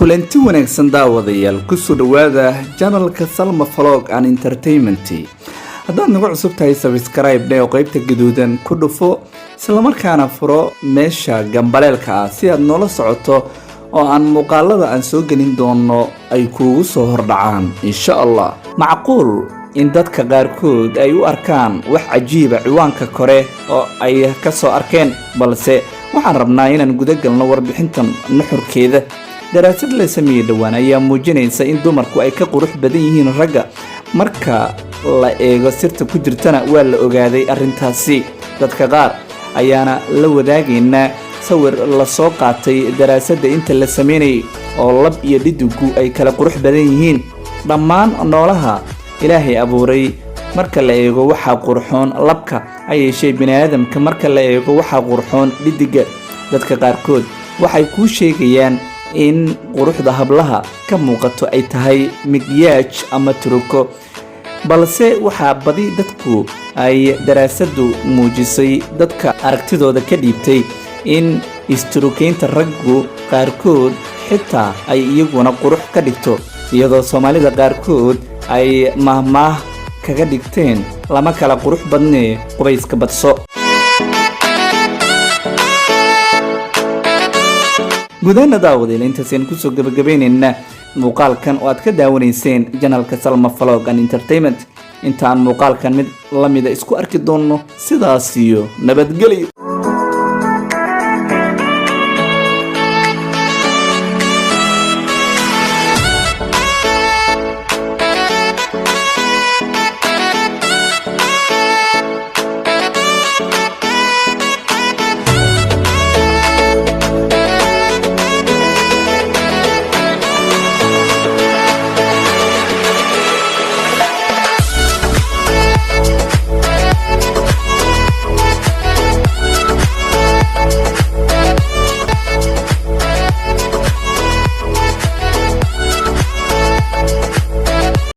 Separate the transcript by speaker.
Speaker 1: Kulanti wanaagsan, daawadayaal. Kusoo dhowaada channelka Salma Vlog and Entertainment. Haddaad nagu cusub tahay, subscribe dhe oo qeybta gaduudan ku dhufo, islamarkaana furo meesha gambaleelka ah si aad noola socoto oo aan muuqaalada aan soo gelin doono ay kuugu soo hordhacaan, insha Allah. Macquul in dadka qaarkood ay u arkaan wax cajiiba ciwaanka kore oo ay ka soo arkeen, balse waxaan rabnaa inaan guda galno warbixintan nuxurkeeda. Daraasad la sameeyey dhowaan ayaa muujinaysa in dumarku ay ka qurux badan yihiin ragga. Marka la eego sirta ku jirtana, waa la ogaaday arrintaasi. Dadka qaar ayaana la wadaagaynaa sawir la soo qaatay daraasadda inta la sameynayay oo lab iyo dhidigu ay kala qurux badan yihiin. Dhammaan noolaha Ilaahay abuuray marka la eego, waxaa qurxoon labka. Ha yeeshee, biniaadamka marka la eego, waxaa qurxoon dhidiga. Dadka qaarkood waxay kuu sheegayaan in quruxda hablaha ka muuqato ay tahay migyaj ama turuko, balse waxaa badi dadku ay daraasaddu muujisay, dadka aragtidooda ka dhiibtay, in isturukaynta raggu qaarkood xitaa ay iyaguna qurux ka dhigto, iyadoo Soomaalida qaarkood ay mahmaah kaga dhigteen: "Lama kala qurux badnee, qubayska badso." Gudaana, daawadeel, intaasaynu kusoo gabagabaynaynaa muuqaalkan oo aad ka daawanayseen channelka Salma Vlog and Entertainment. Intaan muuqaalkan mid lamida isku arki doonno, sidaas iyo nabadgelyo.